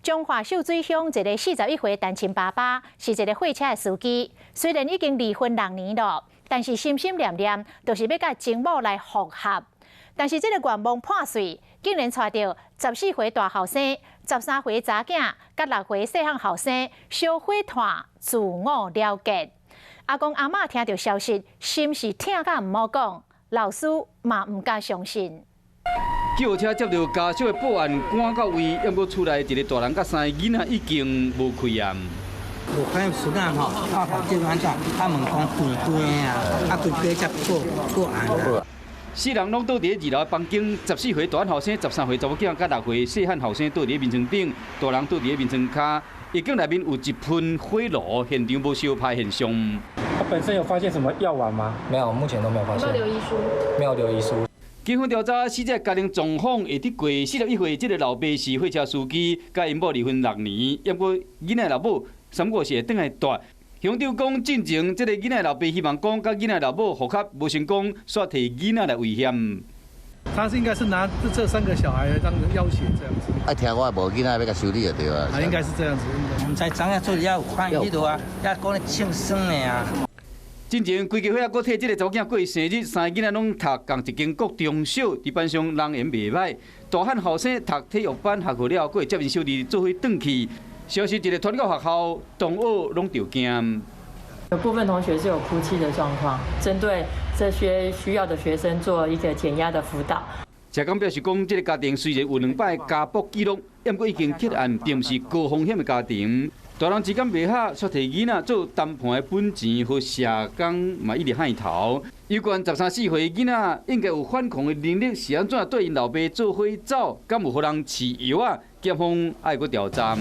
彰化秀水鄉一個41歲單親爸爸，是一個貨車的司機。雖然已經離婚6年了，但是心心念念就是欲佮情某來復合。但是這個願望破碎，竟然𤆬著14歲大後生、13歲查囝、佮6歲細漢後生，燒火炭自我了結。阿公阿嬤聽著消息，心是疼甲毋好講，老師嘛毋敢相信。救護車接著家屬的報案，趕到位，毋過厝內一個大人佮三个囡仔已經無氣啊。無看孫仔吼，我頭先按怎？啊問講斷斷啊，啊規家才報報案啊。四人攏倒佇咧二樓房間，14歲大漢後生、13歲查某囝佮6歲細漢後生倒佇咧眠床頂，大人倒佇咧眠床跤。浴間內面有一噴火爐，現場無燒歹現象。他本身有發現什麼藥丸嗎？沒有，目前都沒有發現。有沒有留遺書？沒有留遺書。警方調查死者家庭狀況，會得過41歲這個老爸是貨車司機，佮𪜶某離婚6年，毋過囡仔老母三五時會轉來蹛。鄉長講，進前這個囡仔老爸希望講佮囡仔老母復合無成功，煞提囡仔來威脅。他是應該是拿這三個小孩來當要挾這樣子。愛聽我無囡仔欲共修理就對啊。啊，應該是這樣子。毋知怎樣做了有看彼落啊，抑講咧唱耍的啊。進前規家伙仔閣替這個查某囝過生日，三个囡仔攏讀仝一間國中小，佇班上人緣袂䆀。大漢後生讀體育班下課了後，閣會接𪜶小弟做伙轉去。消息一个傳到學校，同學攏著驚。有部分同學是有哭泣的狀況，針對這些需要的學生做一個減壓的輔導。社工表示講，這個家庭雖然有兩擺家暴記錄，毋過已經結案，並毋是高風險的家庭。大人之間袂合，煞提囡仔做談判的本錢，予社工嘛一直害頭。有關十三四歲囡仔應該有反抗的能力，是按怎對𪜶老爸做伙走？敢有予人飼藥仔？檢方愛閣調查。